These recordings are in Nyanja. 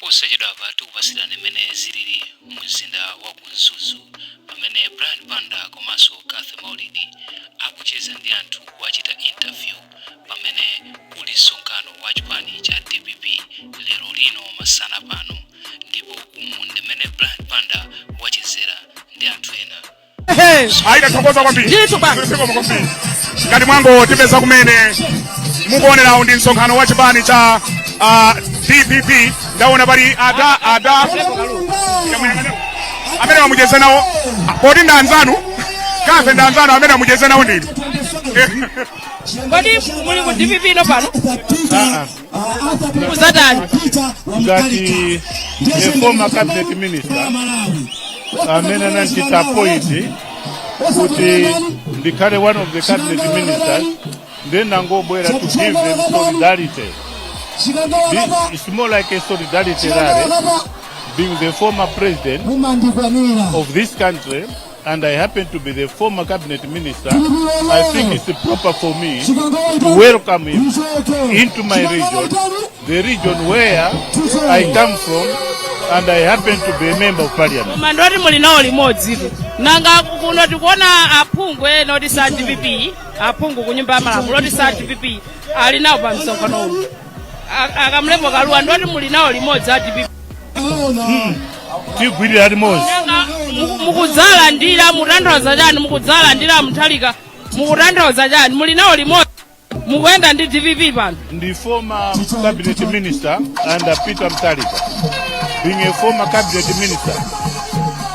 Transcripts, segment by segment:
Posachedwapa tikupasirani mmene zilili mumzinda wa ku Mzuzu pamene Brian Banda komanso Cathy Maulidi akucheza ndi anthu kuwachita interview pamene kuli msonkhano wa chipani cha dpp lero lino masana pano ndipo umu ndi mmene Brian Banda wachezera ndi anthu ena. Ayi, tathokoza kwambiri. Ndithu bwana. Zikomo kwambiri. Ngati mwangotipeza kumene, mukuonerawo ndi msonkhano wa chipani cha DPP. Ndaona pali ada amene wamucheze nawo, poti ndi anzanu kafe, ndi anzanu amene amucheze nawo ndinu. Kodi muli ku DPP ino pano muzatani? Ngati the former cabinet minister amene anandichita appoint kuti ndikhale one of the cabinet ministers, then nangobwera to give them solidarity. It's more like a solidarity rally, being the former president of this country and I happen to be the former cabinet minister. I think it's proper for me to welcome him into my region, the region where I come from, and I happen to be a member of parliament. Koma ndoti muli nawo limodzitu. Nanga kuno tikuona aphungu ena oti sa DPP, aphungu ku Nyumba ya Malamulo oti sa DPP ali nawo pa msonkhano uwu. A Kamlepo Kalua, ndoti muli nawo limodzi a DPP? Tigwirira limodzi. Nanga mukudzalandira, mukutanthauza chani? Mukudzalandira Mutharika, mukutanthauza chani? Muli nawo limodzi, mukuyenda ndi DPP pano? The former cabinet minister and Peter Mutharika. Being a former cabinet minister,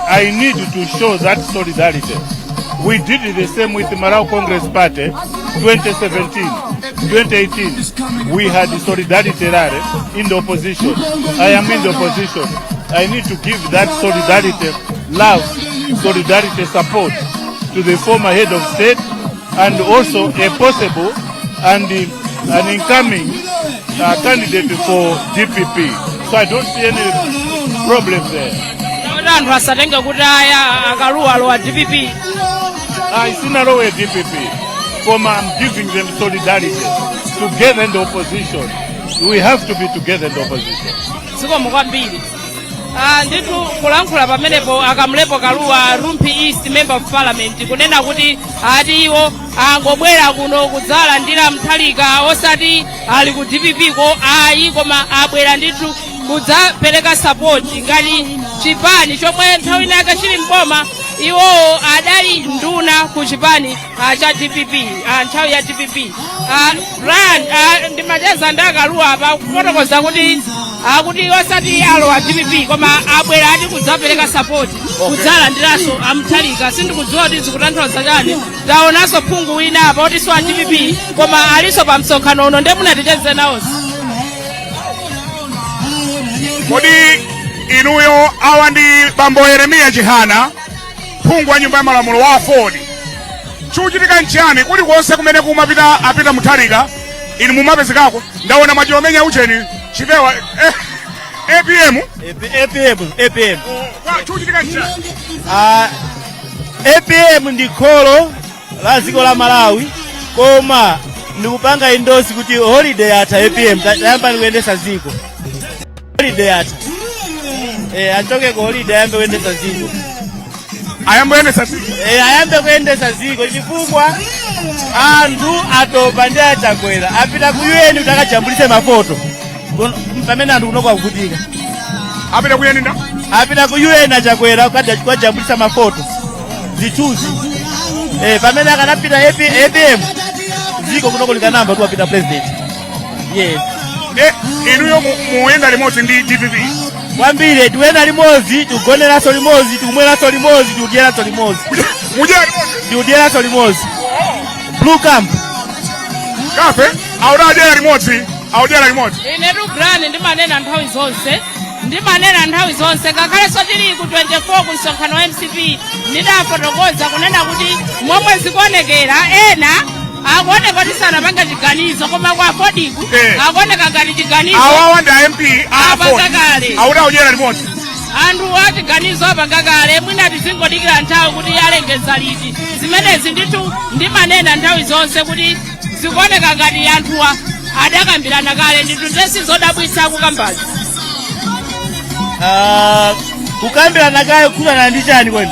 I need to show that solidarity. We did the same with the Malawi Congress Party 2017, 2018. We had the solidarity rally in the opposition. I am in the opposition. I need to give that solidarity, love, solidarity support to the former head of state and also a possible and an incoming candidate for DPP. So I don't see any problem there. Kuti anthu asatenge kuti aya a Kalua alowa DPP. I sinalowe DPP. Koma I'm giving them solidarity. Together in the opposition. We have to be together in the opposition. Zikomo kwambiri. Ndithu kulankhula pamenepo a Kamlepo Kalua, Rumphi East Member of Parliament, kunena kuti ati iwo angobwera kuno kudzalandira Mutharika, osati ali ku DPP ko ayi, koma abwera ndithu kudzapereka support ngati chipani chomwe nthawi inake chili mboma. Iwowo adali nduna ku chipani cha DPP, nthawi ya DPP. Brian, ndimacheza ndi a Kalua apa kufotokoza kuti akuti osati alowa DPP, koma abwera ati kudzapereka support, kudzalandiranso a Mutharika. Sindikudziwa kuti zikutanthauza chani. Taonanso phungu wina apa oti si wa DPP koma alinso pa msonkhano uno, ndiye munaticheze nawonso. Kodi inuyo, awa ndi bambo Yeremiya Chihana, phungu wa Nyumba ya Malamulo wa AFORD. Chikuchitika nchiyani? Kulikonse kumene kumapita apita Mutharika, inu mumapezekako. Ndaona mwachilomenya ucheni chipewa, APM. APM, APM. Chikuchitika nchiyani? APM ndi kholo la dziko la Malawi, koma ndikupanga endorse kuti holiday yatha. APM, tayamba ndikuyendesa dziko. Holiday yatha. Achoke ku holiday, ayambe kuyendesa dziko. Ayambe kuyendesa dziko. Ayambe kuyendesa dziko chifukwa anthu atopa ndi aChakwera. Apita ku UN kuti akajambulise mafoto pamene anthu kunoko akuvutika. Apita ku UN nda? Apita ku UN aChakwera kukajambulisa mafoto, zithunzi, pamene akanapita APM, dziko kunoko likanamba kuti wapita president, yes. Nde inuyo muyenda limodzi ndi DPP? Kwambiri, tikuyenda limodzi, tikugoneranso limodzi, tikumweranso limodzi, tikudyeranso limodzi. Mudyera limodzi? Tikudyeranso limodzi, blue camp. Kafe awudadyera limodzi, awudyera limodzi. Inetu Brian ndimanena nthawi zonse, ndimanena nthawi zonse, ngakhalenso tili ku 24 ku msonkhano wa MCP, ndidafotokoza kunena kuti momwe zikuonekera, ena akuoneka kuti sanapanga chiganizo, koma kwa AFORDku akuoneka ngati chiganizo Awawa ndi a MP a apanga AFORD. kale. Awuda awudyera limodzi. Anthu achiganizo apanga kale, mwina tizingodikira nthawi kuti alengeza liti. Zimenezi ndithu ndimanena nthawi zonse kuti zikuoneka ngati anthuwa adakambirana kale ndithu, ndesi zodabwitsa kukambazi. Ah, kukambirana kaye kukhudzana ndi chani kweni?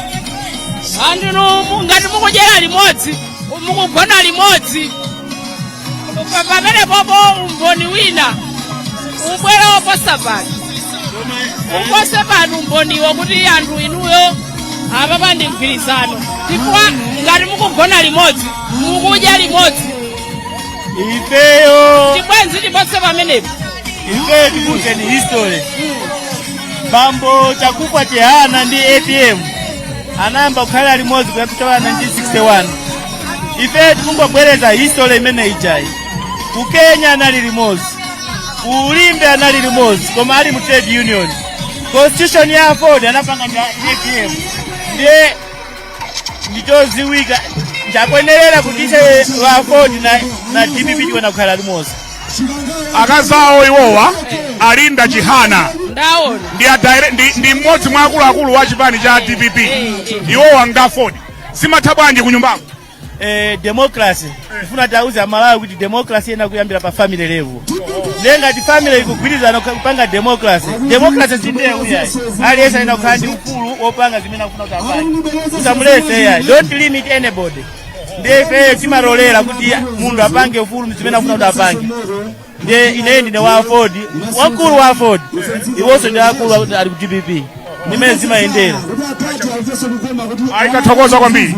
Anthu ngati mukudyera limodzi, mukugona limodzi, pamene popo umboni wina ubwera woposa pano, upose pano umboniwo kuti anthu inuyo apapa ndi mgwirizano, chifukwa ngati mukugona limodzi, mukudya limodzi, Ifeyo chibwenzi chipose pamenepo. Ifeyo tikuuzeni history. Bambo Chakufwa Chihana ndi APM anayamba kukhala limodzi kuyambira 1961. Ifeyo tikungobwereza history imene ijayi. Ku Kenya anali limodzi, ku Limbe anali limodzi, koma ali mu trade union. Constitution ya AFORD anapanga ndi APM, ndiye ndichoziwika chakwenerera kuti ise wa AFORD na DPP tiwena kukhala limodzi. Akazawo iwowa a Linda Chihana. Ndaona. Ndi mmodzi mwa akuluakulu wa chipani cha DPP. Iwowa nga AFORD. Zimatha bwanji ku nyumbako? Democracy, tifuna tauze Amalawi kuti democracy ena kuyambira pa family level. Ndiye ngati family ikugwirizana kupanga democracy, democracy sindewu yayi. Aliyense alina kukhala ndi ufulu wopanga zimene akufuna kuti apange, usamuletse yayi. Don't limit anybody. Ndiye ifeyo timalolera kuti munthu apange ufulu zimene akufuna kuti apange. Ndiye ineyi ndine wa AFORD, wamkulu wa AFORD, iwonso ndi akulu ali ku DPP, ndimene zimayendera. Ayi, tathokoza kwambiri.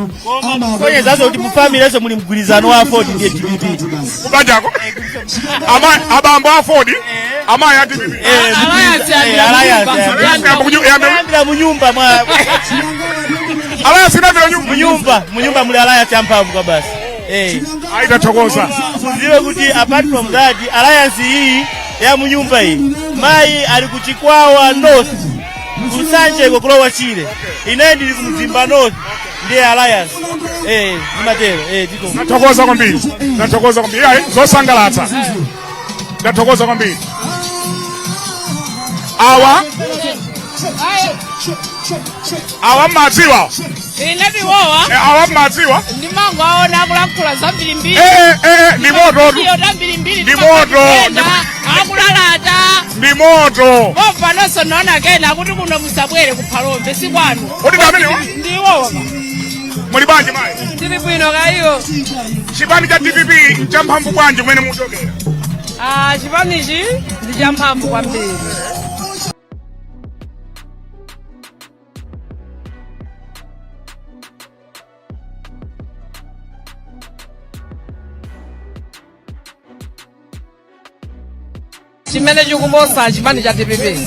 Kusonyezazo kuti mu family muli mgwirizano wa AFORD ndiye DPP. Kubanjako abambo AFORD, amayi a DPP. Alliance yambira Alliance, munyumba. Yambira munyumba mwa Alliance inamvera nyumba. Munyumba muli alliance yamphamvu kwa basi. Ayi, tathokoza. Muziwe kuti apart from that, alliance iyi ya munyumba iyi, mayi ali ku Chikwawa North, kuSanje kulowa Chile, ine ndili ku Mzimba North, ndiye alliance zimatero tiko. Tathokoza kwambiri, tathokoza kwambiri. Ayi, zosangalatsa, tathokoza kwambiri. Awa mmadziwa? Ine ndiwowa. Awa mmadziwa? Ndimangoaona akulankhula zambirimbiri. Ndi moto. Iyo tambirimbiri. Ndi moto. Akulalata. Ndi moto. Popha nonso naona kena kuti kuno musabwere kuPhalombe, si kwanu. Kodi ndi amenewa? Ndiwowa. Muli bwanji mayi? Tili bwino kaiyo. Chipani cha DPP champhamvu bwanji kumene muchokera? Ah, chipanichi ndi champhamvu kwambiri. Chimene chikuposa chipani cha DPP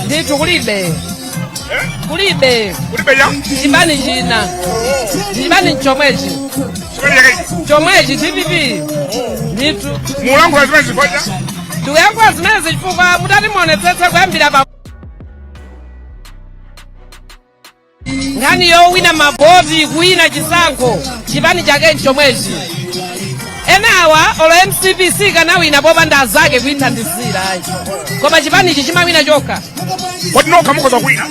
ndithu kulibe, kulibe. Kulibe ya? Chipani china, chipani chomwechi. Chipani chake? Chomwechi, DPP ndithu. Mulankhula zimene zifukwa? Ndikuyankhula zimene chifukwa mutati muonetsetse kuyambira pa nkhani yowina mavoti, kuwina chisankho, chipani chake nchomwechi. Enawa olo MCP sikanawina popanda azake kuyithandizira ayi, koma chipanichi chimawina chokha. Kodi nokha mukhoza kuwina?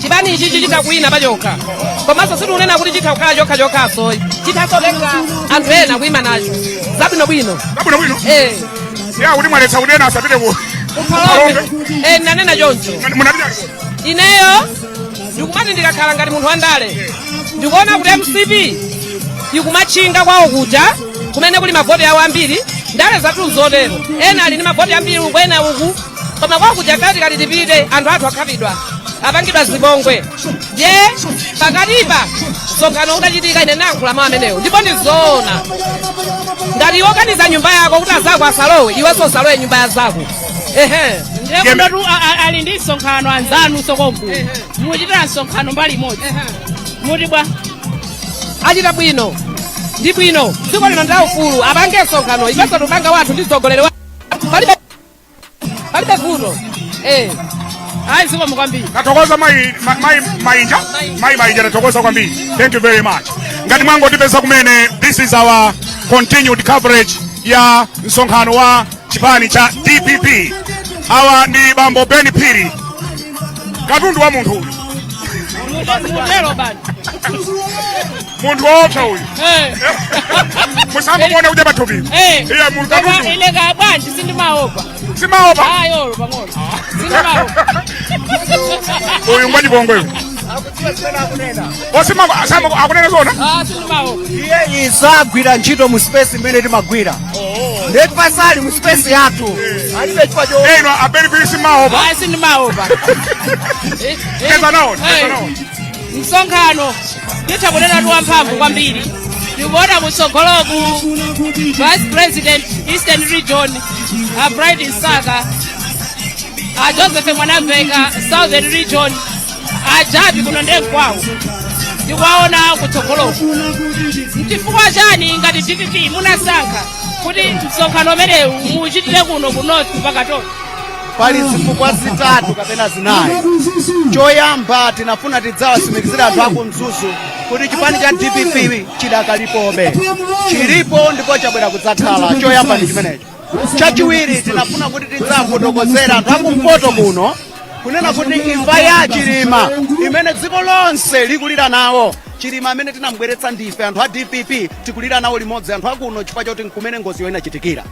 Chipani ichi chichita kuwina pachokha, komanso sitikunena kuti chitha kukhala chokha chokhaso, chithanso kutenga anthu ena kuyima nacho zabwinobwino. Zabwinobwino. Eh. Ya kuti mwaletsa kuti ena asapite ku kuPhalombe, eh, nanena choncho. Munapita? Ineyo ndikumati ndikakhala ngati munthu wandale, ndikuona kuti MCP ikumatchinga kwawo kuja kumene kuli mavoti awo ambiri. Ndale zathu zotero, ena ali ndi mavoti ambiri uku, ena uku, koma kwawo kuja kati kati tipite, anthu athu akhapidwa, apangidwa zipongwe. Ndiye pakatipa msonkhano utachitika, ine nayankhula mawu amenewo, ndipo ndizoona. Ngati iwe ukaniza nyumba yako kuti azako asalowe, iwenso usalowe nyumba ya zako, ehe. Ndiye kunotu ali ndi msonkhano anzanu sokonkuno, muchitira msonkhano mbali imodzi, muti bwa? Achita bwino, ndi bwino. Dziko lino ndi ufulu, apange msonkhano, ifenso tupanga wathu ndi mtsogoleri wa palibe vuto. Ayi, zikomo kwambiri. Tathokoza mayi, mayi Mainja, mayi Mainja, tathokoza kwambiri. Thank you very much. Ngati mwangotipeza kumene, this is our continued coverage ya msonkhano wa chipani cha DPP. Awa ndi bambo Ben Phiri, katundu wa munthu uyu. Mutero bani. Munthu woopsa uyu. Musambomuona kudya pathupi. Iye munthu Koma katundu. ine ka bwanji, sindimaopa. Simaopa? Ayolo pang'ono, sindimaopa. Uyu ngwachipongwe uyu. Akudziwa zimene akunena. Osima akunena zona. Ah, sindimaopa. Iye isagwira ntchito mu space imene timagwira, ndeti pasali mu space yathu alibe chifukwa cho. Eno abeni simaopa. Ah, sindimaopa. Keza nawo, keza nawo. Msonkhano nditha kunena ndi wamphamvu kwambiri. Ndikuona kutsogoloku Vice President, Eastern Region, a Bright Msaka, a Joseph Mwanamveka, Southern Region, a Jabi kuno ndenkwawo, ndikuwaona kutsogoloku. Chifukwa chani ngati DPP munasankha kuti msonkhano umenewu muchitire kuno ku North pakatoni? Pali zifukwa zitatu kapena zinayi. Choyamba, tinafuna tidzawatsimikizira anthu aku Mzuzu kuti chipani cha DPP chidakalipobe, chilipo ndipo chabwera kudzakhala. Choyamba ndi chimenecho. Chachiwiri, tinafuna kuti tidzafotokozera anthu akumpoto kuno kunena kuti imfa ya Chilima imene dziko lonse likulira nawo, Chilima amene tinamubweretsa ndife anthu a DPP, tikulira nawo limodzi anthu akuno chifukwa choti nkumene ngoziyo inachitikira.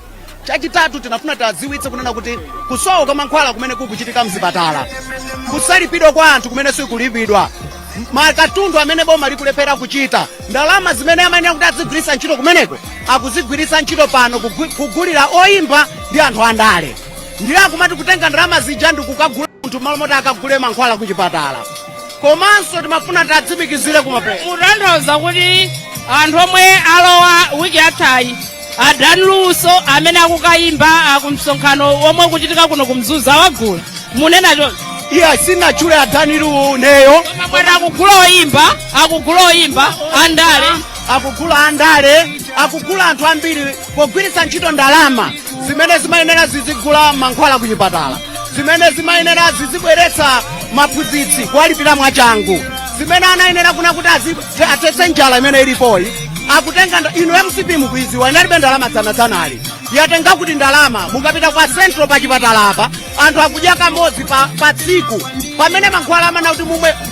Chachitatu, tinafuna tadziwitse kunena kuti kusowa kwa mankhwala kumene kukuchitika mzipatala, kusalipidwa kwa anthu kumene sikulipidwa, makatundu amene boma likulephera kuchita, ndalama zimene amayenera kuti azigwiritsa ntchito kumeneko akuzigwiritsa ntchito pano kugulira oyimba ndi anthu andale. Ndiye akumati kutenga ndalama zija ndi kukagula munthu malo moti akagule mankhwala kuchipatala. Komanso timafuna tatsimikizire kumapeto. Mutanthauza kuti anthu omwe alowa wiki yathayi, a Dan Lu amene akukayimba akumsonkhano omwe ukuchitika kuno kumzuzu, awagula? Munena choncho? Iya, sinatchule a Dan Lu neyo. Koma mwati akugula oyimba, akugula oyimba, andale. Akugula andale, akugula anthu ambiri pogwiritsa ntchito ndalama zimene zimayenera zizigula mankhwala kuchipatala, zimene zimayenera zizibweretsa maphunzitsi kuwalipira mwachangu, zimene anayenera kuna kuti athetse njala imene ilipoyi. Akutenga inu MCP mukuiziwa, inalibe ndalama dzanadzanali, yatenga kuti ndalama? Mukapita kwa Central pa chipatala apa, anthu akudya kamodzi pa tsiku, pamene mankhwala amana kuti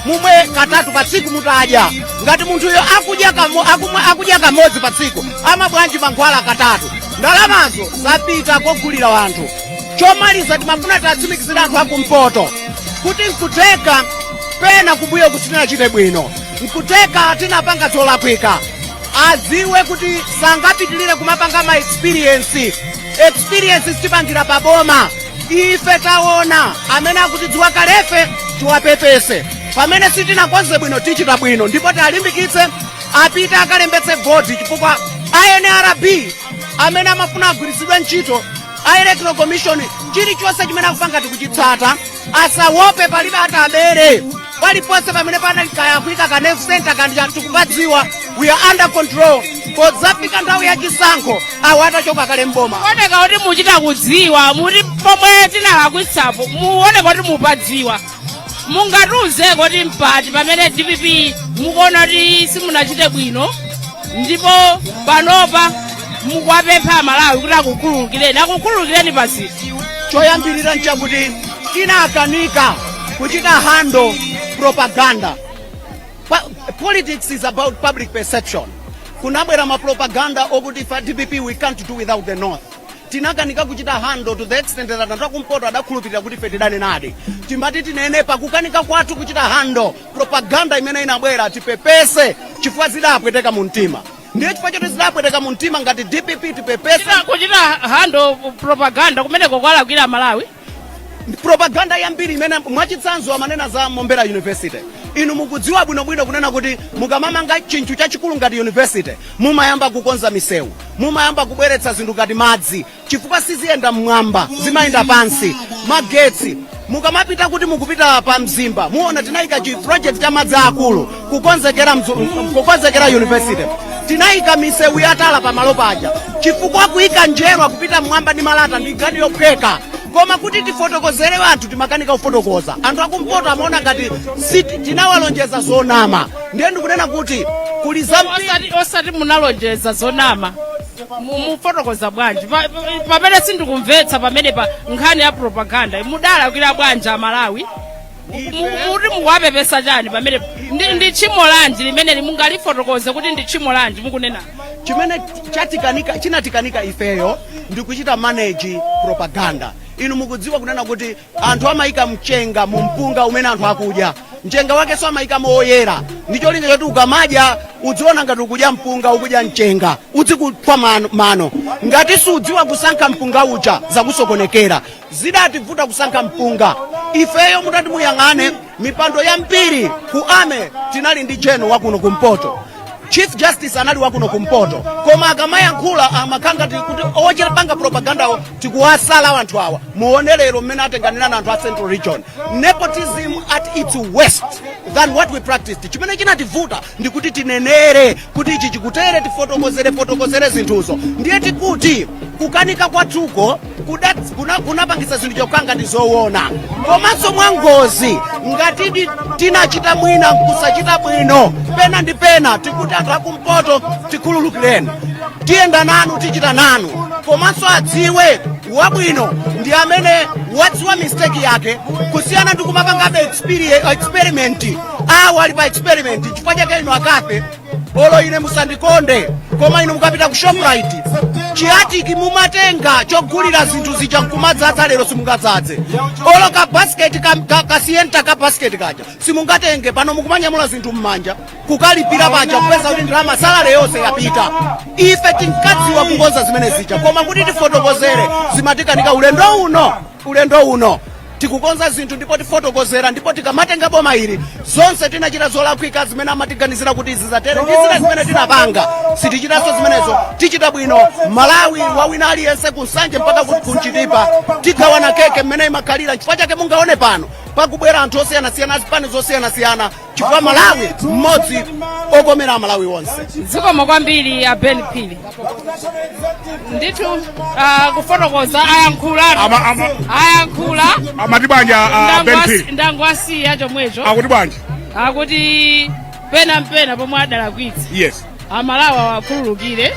mumwe katatu pa tsiku mutadya. Ngati munthuyo akudya kamodzi pa tsiku, amabwanji mankhwala katatu? Ndalamazo zapita kogulira wanthu. Chomaliza, timafuna tatsimikizira anthu akumpoto kuti nkuteka pena kumbuyo kusitinachite bwino, nkuteka tinapanga zolakwika, adziwe kuti sangapitilire kumapanga ma experience. Experience sitipangira paboma. Ife taona amene akutidziwa kalefe, tiwapepese pamene sitinakonze bwino, tichita bwino, ndipo talimbikitse apite akalembetse voti, chifukwa a NRB amene amafuna agwiritsidwe ntchito, a Electoral Commission, chilichonse chimene akupanga tikuchitsata. Asawope, palibe atabere paliponse pamene panali kaya kuyika ka nerve center kandi tikupadziwa. We are under control. Podzafika nthawi ya chisankho, awo atachoka kale mboma. Kuoneka kuti muchita kudziwa muti pomwe tinalakwitsapo, muoneka kuti mupadziwa. Mungatiuze kuti mpati pamene DPP mukuona kuti simunachite bwino, ndipo panopa mukuwapempha Amalawi kuti akukhululukireni? Akukhululukireni paziti? Choyambirira nchakuti tinakanika kuchita handle propaganda. Politics is about public perception. Kunabwera mapropaganda okuti fa DPP, we can't do without the North. Tinakanika kuchita handle to the extent that anthu akumpoto adakhulupirira kuti ife tidanenadi. Timati tinene pakukanika kwathu kuchita handle propaganda imene inabwera, tipepese chifukwa zidapweteka mu mtima. Ndiye chifukwa choti zidapweteka mu mtima, ngati DPP tipepese. Kuchita handle propaganda kumeneko kwalakwira Malawi? Propaganda yambiri imene, mwachitsanzo, amanena za Mombera University. Inu mukudziwa bwinobwino kunena kuti mukamamanga chinthu chachikulu ngati university, mumayamba kukonza misewu, mumayamba kubweretsa zinthu ngati madzi, chifukwa siziyenda mmwamba, zimayenda pansi, magetsi. Mukamapita kuti mukupita pa Mzimba, muona tinayika chi project cha madzi akulu kukonzekera university. Tinayika misewu yatala pamalo paja, chifukwa kuyika njerwa kupita mmwamba ndi malata ndi nkhani yophweka, koma kuti tifotokozere anthu timakanika kufotokoza. Anthu akumpoto amaona ngati si tinawalonjeza zonama. Ndiye ndikunena kuti kuli zambiri. Osati munalonjeza zonama. Mufotokoza bwanji pamene sindikumvetsa pamene pa nkhani ya propaganda mudalakwira bwanji Amalawi? Muti mukuwapepesa chani pamene ndi tchimo lanji limene mungalifotokoze kuti ndi tchimo lanji mukunena? Chimene chinatikanika ifeyo ndi kuchita manage propaganda. Inu mukudziwa kunena kuti anthu amayika mchenga mu mpunga umene anthu akudya. Mchenga wakenso amayikamo oyera ndi cholinga choti ukamadya udziona ngati ukudya mpunga, ukudya mchenga, udzikuthwa mano, mano. Ngati sudziwa kusankha mpunga uja, zakusokonekera. Zidativuta kusankha mpunga ifeyo. Mutati muyang'ane mipando yambiri ku ame, tinali ndi general wakuno kumpoto, Chief Justice anali wakuno kumpoto, koma akamayankhula amakhala ngati kuti ochipanga propagandawo tikuwasala anthu awa. Muone lero mmene atenganirana anthu a Central Region. Nepotism at its worst than what we practiced. Chimene chinativuta ndikuti tinenere kuti ichi chikutere, tifotokozere fotokozere zinthuzo. Ndiye tikuti kukanika kwathuko kunapangisa zinthu chokhala ngati zoona. Komanso mwangozi, ngatidi tinachita mwina nkusachita bwino pena ndi pena, tikuti anthu akumpoto tikhululukireni, tiyenda nanu, tichita nanu. Komanso adziwe wabwino ndi amene wadziwa mistake yake, kusiyana ndi kumapangabe experiment. Awa ali pa experiment. Chifukwa chake inu akafe, olo ine musandikonde, koma inu mukapita ku Shoprite, chiatiki mumatenga chogulira zinthu zija nkumadzadza, lero simungadzaze. Olo ka basket ka Sienta, ka basket kaja simungatenge. Pano mukumanyamula zinthu mmanja kukalipira paja, kupeza kuti ndalama salary yonse yapita. Ife tinkadziwa kukonza zimene zija, koma kuti tifotokozere zimatikanika. Ulendo uno, ulendo uno tikukonza zinthu ndipo tifotokozera, ndipo tikamatenga boma ili, zonse tinachita zolakwika zimene amatiganizira kuti izi zatere ndi zina zimene tinapanga, sitichitanso zimenezo. Tichita bwino. Malawi wawina aliyense, kuNsanje mpaka kuNchitipa, tigawana keke mmene imakhalira. Chifukwa chake mungaone pano pakubwera anthu osiyanasiyana, azipani zosiyanasiyana, chifukwa Malawi mmodzi okomera Amalawi onse. Zikomo kwambiri a Ben Phiri. Ndithu kufotokoza ayankhula. Ayankhula. Amati bwanji a Ben Phiri? Ndangwasiya chomwecho. Akuti bwanji? Akuti pena mpena pomwe adalakwitsa, Amalawi awakhululukire.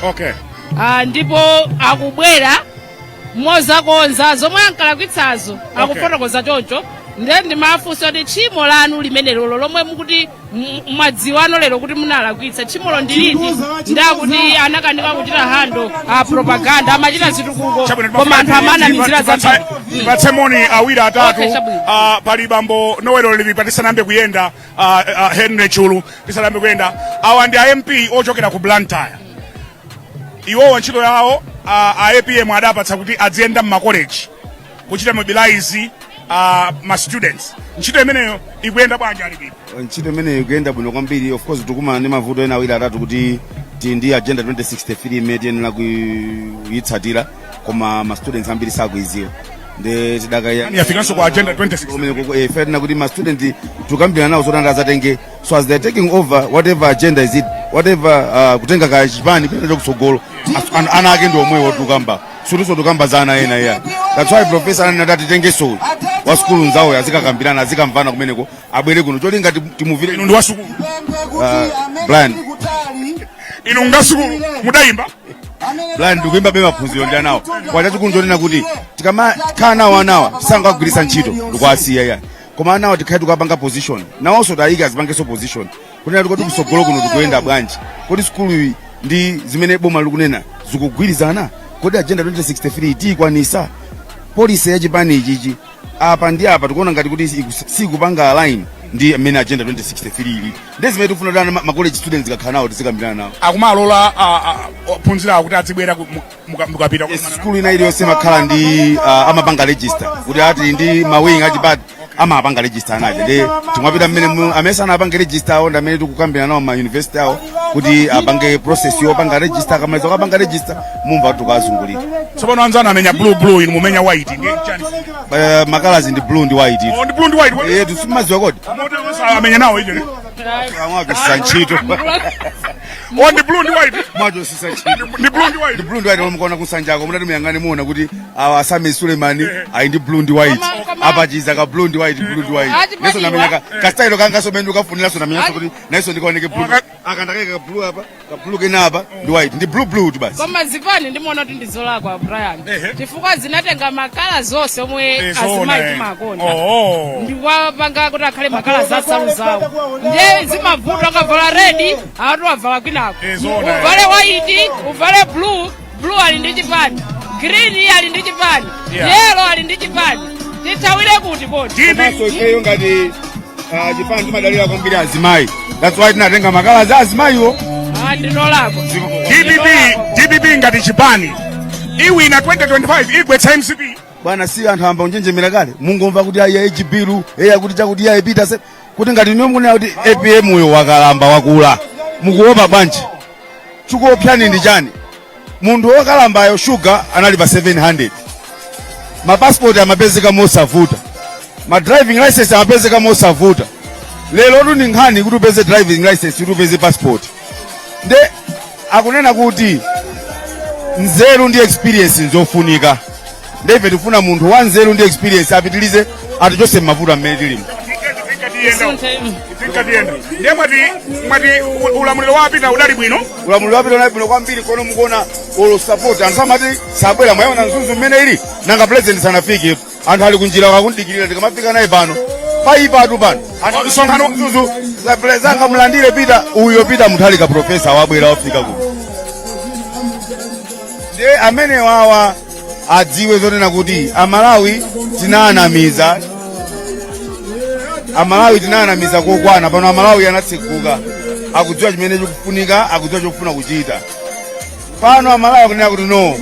Ndipo akubwera mozakonza zomwe ankalakwitsazo, akufotokoza choncho. Ndiye ndimafunsa kuti tchimo lanu limene lolo lomwe mukuti mwadziwano lero kuti munalakwitsa, tchimolo ndi liti? Ndakuti anakanika kuchita handle a propaganda, amachita zitukuko Chabwino. koma anthu amanamizira zambiri. Tipatse moni awiri atatu. Okay, chabwino. Pali bambo Noel Lipipa, tisanayambe kuyenda, Henry Chulu, tisanayambe kuyenda. Awa ndi a MP ochokera ku Blantyre. Iwowa ntchito yawo a APM adapatsa kuti adziyenda mmakoleji kuchita mobilize ma students. Ntchito imeneyo ikuyenda bwanji, a Lipipa? Ntchito imeneyo ikuyenda bwino kwambiri. Of course tikumana ndi mavuto ena awiri atatu, kuti tili ndi Agenda 2063 imene tiyenera kuyitsatira, koma ma students ambiri sakuiziwa. Ndi tidakaya Yafikanso ku Agenda 2063? Kumene fatina kuti ma student tukambirana nawo zoti azatenge, so as they're taking over whatever agenda is it, whatever, kutenga ka chipani pene kutsogolo, ana ake ndi omwewo tukamba, sutinso tukamba za ana ena iya. That's why professor ananena kuti atitengenso uyu wa sukulu nzawo, azikakambirana, azikamvana kumeneko, abwere kuno cholinga timuvire. Inu ndi wa sukulu? Brian. Inu ngasukulu mudayimba? Brian, ndikuimba be, maphunziro ndi anawo. Kwa chachikulu chonena kuti tikamakhala nawo anawa, tisangagwiritsa ntchito ndikuwasiya yani, koma anawa tikhale tikapanga position nawonso, tayike azipangenso position kunena kuti kusogolo kuno tikuyenda bwanji? Kodi sukulu iyi ndi zimene boma likunena zikugwirizana? Kodi Agenda 2063 tiyikwanisa? Policy ya chipani ichichi apa ndi apa tikuona ngati kuti sikupanga align ndi amene Agenda 2063 ili, ndi zimene tikufuna kuti ana ma college students kakhala nawo, tizikambirana nawo. Akumalola ophunzira kuti azibwera mukapita? Yes, sukulu ina iliyonse imakhala ndi amapanga register kuti ati ndi ma wing achipati, amapanga register anaja. Ndi timwapita mmene amene sanapange register awo ndi amene tikukambirana nawo ma university awo kuti apange process yopanga register. Akamaliza kupanga register, mumva kuti tukazungulira. Tsopano anzanu amenya blue blue, inu mumenya white, ndiye chani? Ma colours ndi blue ndi white. Oh, ndi blue ndi white. Eh, tusimaziwa kodi? Motero amenya nawo icho ne? Mwachosisa ntchito. Oh, ndi blue ndi white. Mwachosisa ntchito. Ndi blue ndi white. Ndi blue ndi white. Mukaona kusanjako, mutati muyang'ane, muona kuti awa Sami Sulemani ali ndi blue ndi white. Apachiza ka blue ndi white, blue ndi white. Achipatiwa. Neso namenya ka style kanga, so mene ukafuniraso namenyanso kuti nayenso ndikaoneke blue. Akandakeka ka blue apa, ka blue kena apa ndi white, ndi blue blue tu basi. Koma zipani ndimaona kuti ndizolakwa, Brian, chifukwa zinatenga ma colour zonse omwe Zoona, azimayi timakonda ndiwapanga kuti akhale ma colour za nsalu zawo. Ndiye zimavuta, ukavala red awati wavala kwinako. Zoona. Uvale white, uvale blue, blue ali ndi chipani. Green ali ndi chipani, yellow ali ndi chipani, tithawire kuti kodi? Komanso ifeyo ngati chipani timadalira kwambiri azimayi. That's why tinatenga ma colour za azimayiwo. Ah, ndinolako. DPP, DPP ngati chipani iwina 2025, igwetsa MCP? Bwana, si anthu amba kunjenjemera kale? Mungomva kuti ayi, age bill eya, kuti chakuti iyayi pita se kuti ngati niwe mukunena kuti APM uyo wakalamba, wakula, mukuopa bwanji? Chikuopsani ndi chani? Munthu wokalambayo, shuga anali pa 700, mapasipoti amapezeka mosavuta, ma driving license amapezeka mosavuta. Lero tu ni nkhani kuti upeze driving license, kuti upeze passport. Nde akunena kuti nzeru ndi experience nzofunika. Ndife tifuna munthu wa nzeru ndi experience apitilize atichose m'mavuto amene tilimo. Tinkatiyenda. Ndiye mwati ulamuliro wa Peter udali bwino? Ulamuliro wapita unali bwino kwambiri. Kono mukuona olo support, anthu amati sabwera, mwayiona Mzuzu mmene ili? Nanga president sanafike, anthu ali kunjira kakundikirira. Tikamafika naye pano payipatu pano anthu Msonkhano- Mzuzu sangamulandire Peter uyo. Peter Mutharika, professor, wabwera, wafika kuno. Ndiye amene wawa adziwe zonena kuti Amalawi tinaanamiza, Amalawi tinaanamiza kokwana. Pano Amalawi anatsekuka, akudziwa chimene chikufunika, akudziwa chokufuna kuchita. Pano Amalawi akunena kuti no,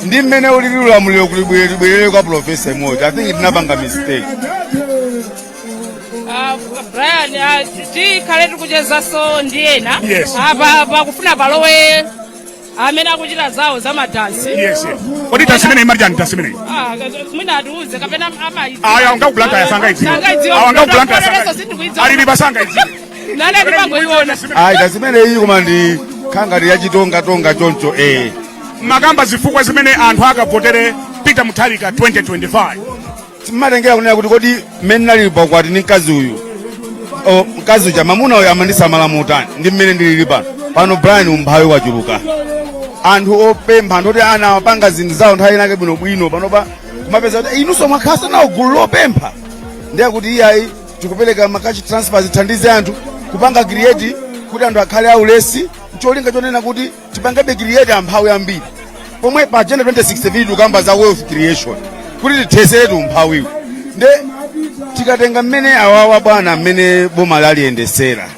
ndi mmene ulili ulamuliro kuti bwerere kwa professor imodzi. I think tinapanga mistake. Ah, Brian, tikhale tikuchezanso ndi ena. Yes. Apa pakufuna palowe amene akuchita zawo za madansi. Yes. Kodi dansi imene imati chani, dansi imeneyi? Ah, mwina atiuze kapena amayidziwa. Aya, unga kuBlantyre sangaidziwa. Sangaidziwa. Awa nga kuBlantyre Ndakwanira sangaidziwa. Alili pasangaidziwa. Nane ndimangoiona. Ayi, dansi imeneyi koma ndi khangati yachitongatonga choncho, eh. Makamba zifukwa zimene anthu akavotere Peter Mutharika 2025. Timatengera kunena kuti kodi mmene nalili pakwati ndi mkazi uyu, o mkazi uja, mamuna uyu amandisamala motani ndi mmene ndilili pano? Pano Brian, umphawi wachuluka, anthu opempha, anthu oti ana amapanga zinthu zawo nthawi inake bwinobwino, panopa kumapeza kuti inunso mwakhala nawo gulu lopempha. Ndiye kuti iyayi, tikupereka ma cash transfer zithandize anthu kupanga create kuti anthu akhale aulesi, cholinga chonena kuti tipangebe create amphawi ambiri, pomwe pa Agenda 2063 tikamba za wealth creation kuti titheseretu umphawiwu. Nde tikatenga mmene awawa bwana, mmene boma laliyendesera,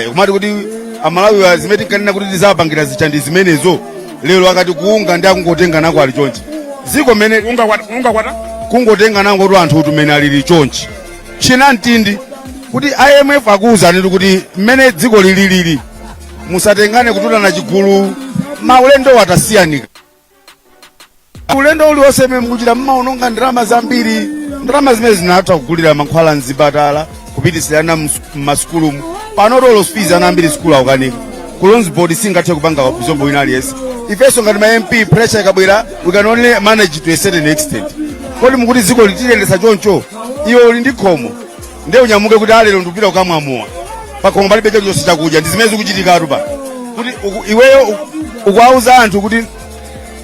kumati kuti Amalawi zimene tinkanena kuti tizapangira zicha ndi zimenezo. Lero akati kuunga ndi akungotenga nako ali chonchi dziko mmene Unga kwata, unga kwata. Kungotenga nango tu anthu tumene alili chonchi china mtindi kuti IMF akuwuzani kuti mmene dziko lililili musatengane kutulana chigulu. Maulendo watasiyanika, ulendo uliwonse mmene mukuchita mmaononga ndalama zambiri, ndalama zimene zinatha kugulira mankhwala mzipatala, kupitisirana mmasukulumu. Pano tolo fees ana ambiri sukulu akukanika, ku Loans Board singathe kupanga zombo wina aliyense. Ifenso ngati ma MP, pressure ikabwera, we can only manage to a certain extent. Kodi mukuti dziko litilendesa choncho? Iwe uli ndi khomo, ndiye unyamuke kuti alero ndikupita kukamwamuwa, pakhomo palibe chilichonse chakudya. Ndi zimene zikuchitikatu pa kuti iweyo ukuwauza anthu kuti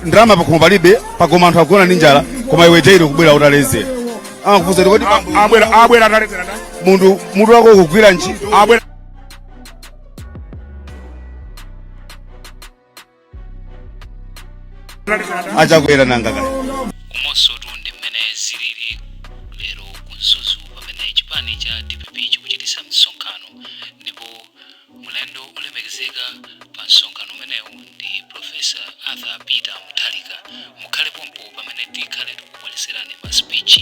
ndalama pakhomo palibe, pakhomo anthu agona ndi njala, koma iwe daily kubwera utalezera. Amakufunsa kuti kodi Abwera atalezera ndani? Munthu mutu wako ukugwira ntchito? Abwera atalezera ndani? Achakwera nanga kaya. Umonso tu ndi mmene zilili lero ku Mzuzu pamene chipani cha DPP chikuchitisa msonkhano, ndipo mlendo olemekezeka pa msonkhano umenewu ndi Professor Arthur Peter Mutharika. Mukhale pompo pamene tikhale tikubwereserani ma speech.